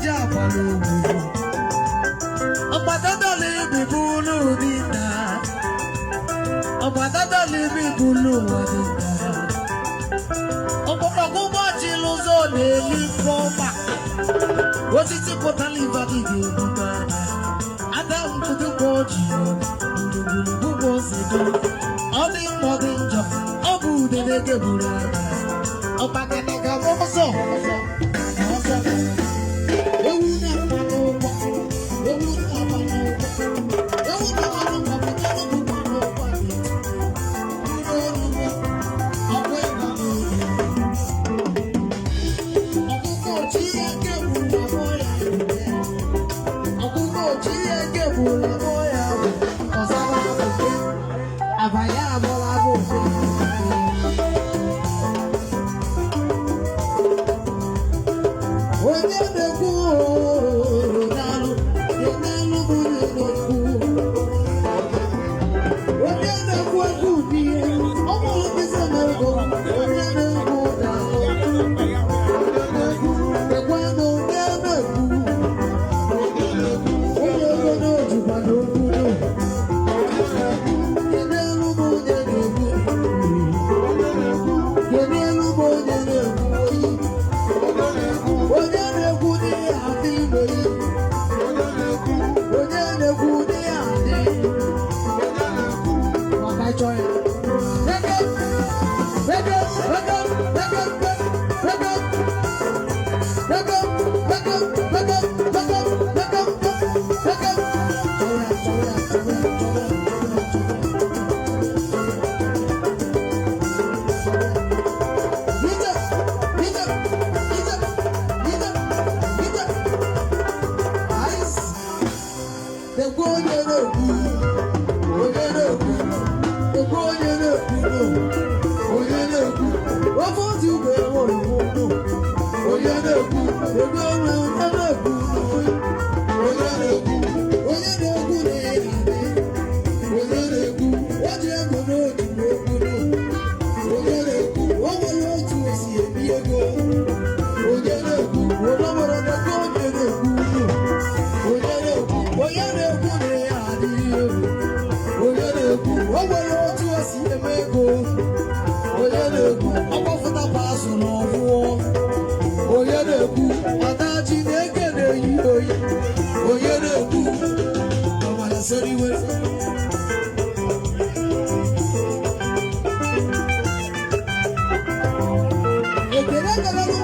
oji akwara ugwu. Ọgbadadọla ibi bụlụ dinta. Ọgbadadọla ibi bụlụ ụwa dinta. Ọgbọgbọ chịlụ ụzọ na-eli mfọma. Osisi pụtara ibe adịghị ebuba. Ada mkpụtụkpọ ji gburugburu bụbụ osido. Ọ dị mma ọ dị njọ, ọ bụ udele geburu anya. Ọgbagada ga-agba ọsọ. Ọsọ. Ewu na-agba n'ụgbọ. Ewu na-agba n'ụgbọ. Ewu na-agba n'ụgbọ pụtara ụgbọ n'ụgbọ dị. Ụgbọ ọkwa ịgba n'ụgbọ. Ọkụkọ chi ya kegburu abụọ ya bụ. Ọkụkọ chi ya kegburu abụọ ya bụ. Ọzara abụke. Abanye abụọ abụke. Onye na-ekwu ooo n'alụ, n'alụ bụ onye na-ekwu. Onye na-ekwu ekwu n'ihe, ọ bụrụ ndị na-ego, onye na-ekwu n'alụ. Ekwe na onye na-ekwu, onye ego n'ojikwa n'okwu n'okwu. Kedu elu bụ onye na-ekwu? Kedu elu bụ onye na-ekwu oyi? Onye na-ekwu n'ihe adị ime yi. Onye na-ekwu n'ihe adị. Maka ịchọ ya. Ege, ege, ege, ege, ege, ege, ege, ege, ege, ege, ege. Chọrọ ya, chọrọ ya, chọrọ ya, chọrọ ya, chọrọ ya. Ije, ije, ije, ije, ije. Ice. Ekwu onye na-ekwu, onye na-ekwu, ekwu onye na-ekwu, no. Onye na-ekwu, ofe otu ugbo enwere iwu, no. Onye na-ekwu, ekwu onye na-ekwu, no. Onye na-ekwu, onye na-ekwu na ya adị. Onye na-ekwu, o ji ego n'otu okwu, no. Onye na-ekwu, o nwere otu o si ebi ego. Onye na-ekwu, onye nwere ego onye na-ekwu, no. Onye na-ekwu, onye na-ekwu na ya adịghị egwu. Onye na-ekwu, o nwere otu o si eme ego. Onye na-ekwu, ọ gbafụtakwa azụ n'ọfụọ. Onye na-ekwu, ọdachi na-eke na-eyi oyi. Onye na-ekwu, ọmara soriwe. Ekele kelere